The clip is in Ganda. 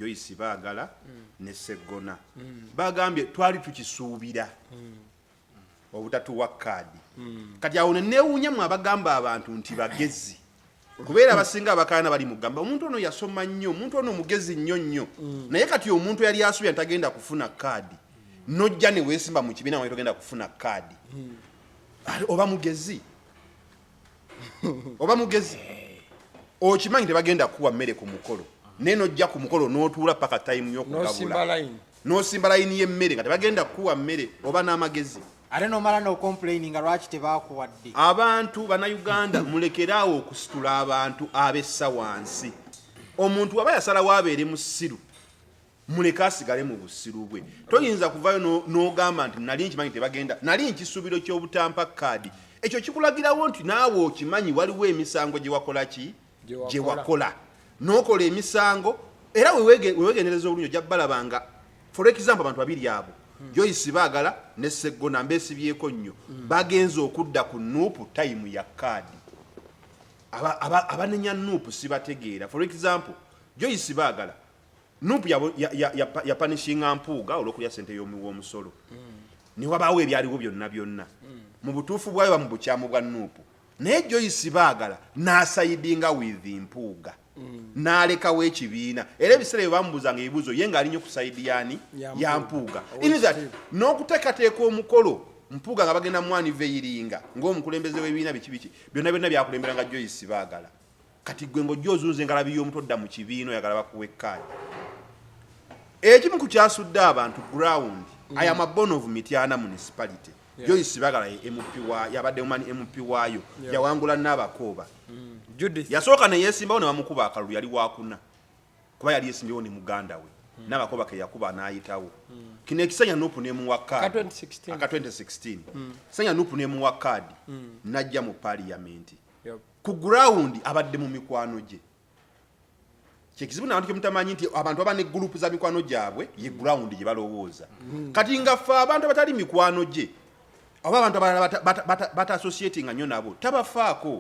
Joyce Baagala ne Seggona bagambye twali tukisuubira obutatuwa kaadi. Kati awo neneewuunyamu abagamba abantu nti bagezi, kubeera abasinga abakaana bali mugamba omuntu ono yasoma nnyo, omuntu ono mugezi nnyo nnyo. Naye kati omuntu yali asuubira ntagenda kufuna kaadi, nojja ne weesimba mu kibiina nga togenda kufuna kaadi. Oba mugezi, oba mugezi, okimanyi tebagenda kuwa mmere ku mukolo, naye nojja ku mukolo n'otuula paka time N'osimba y'okugabula. Line. N'osimba layini y'emmere nga tebagenda kuwa mmere, oba n'amagezi? Ate nomala nocomplaininga lwaki tebakuwadde. Abantu Bannayuganda, mulekeraawo okusitula abantu abessa wansi. Omuntu waba yasalawo abeere musiru, muleke asigale mu busiru bwe. Toyinza kuvayo n'ogamba nti nali nkimanyi tebagenda, nali nkisuubiro ky'obutampa kaadi. Ekyo kikulagirawo nti naawe okimanyi waliwo emisango gye wakola ki? Gye wakola. Gye wakola, n'okola emisango. Era wewegendereza obulungi, ojja balabanga, for example, abantu babiri abo, Joyce Baagala ne Seggona, mbeesibyeko nnyo, bagenze okudda ku NUP time ya kaadi. Abanenya NUP sibategeera. For example, Joyce Baagala, NUP yapunishinga Mpuuga olw'okulya sente y'omuwi w'omusolo, ne wabaawo ebyaliwo byonna byonna mu butuufu bwayo ba mu bukyamu bwa NUP. Naye Joyce Baagala n'asidinga with Mpuuga, n'alekawo ekibiina. Era ebiseera bye bamubuuzanga ebibuuzo, ye ng'ali nnyo ku side yaani? Ya. Ya Mpuuga. In that n'okuteekateeka omukolo Mpuuga nga bagenda mu unveilinga ng'omukulembeze w'ebibiina, biki biki byonna byonna byakulemberanga Joyce Baagala. Kati gwe ng'ojja ozunza engalabi y'omuto, odda mu kibiina, oyagala bakuwa ekkaadi. Ekimu ku kyasudde abantu ground, I am a born of Mityana Municipality. Joyce Bagala ye MP wa, yabadde mumani MP waayo. Yawangula Nabakooba. Judith. Yasooka ne yeesimbawo ne bamukuba akalulu, yali wakuna kuba yali yesimbyewo ne muganda we. Nabakooba ke yakuba n'ayitawo. Kino ekisanya NUP nemuwa Aka kaadi. 2016. Aka 2016 sanya NUP nemuwa kaadi, najja mu parliament. Ku ground abadde mu mikwano gye. Kyekizibu nabantu kyemutamanyi nti abantu baba ne gurupu za mikwano gyabwe, ye ground gye balowooza. Kati nga ffe abantu abatali mikwano gye oba abantu abalala bata associatinga nnyo nabo, tabafaako.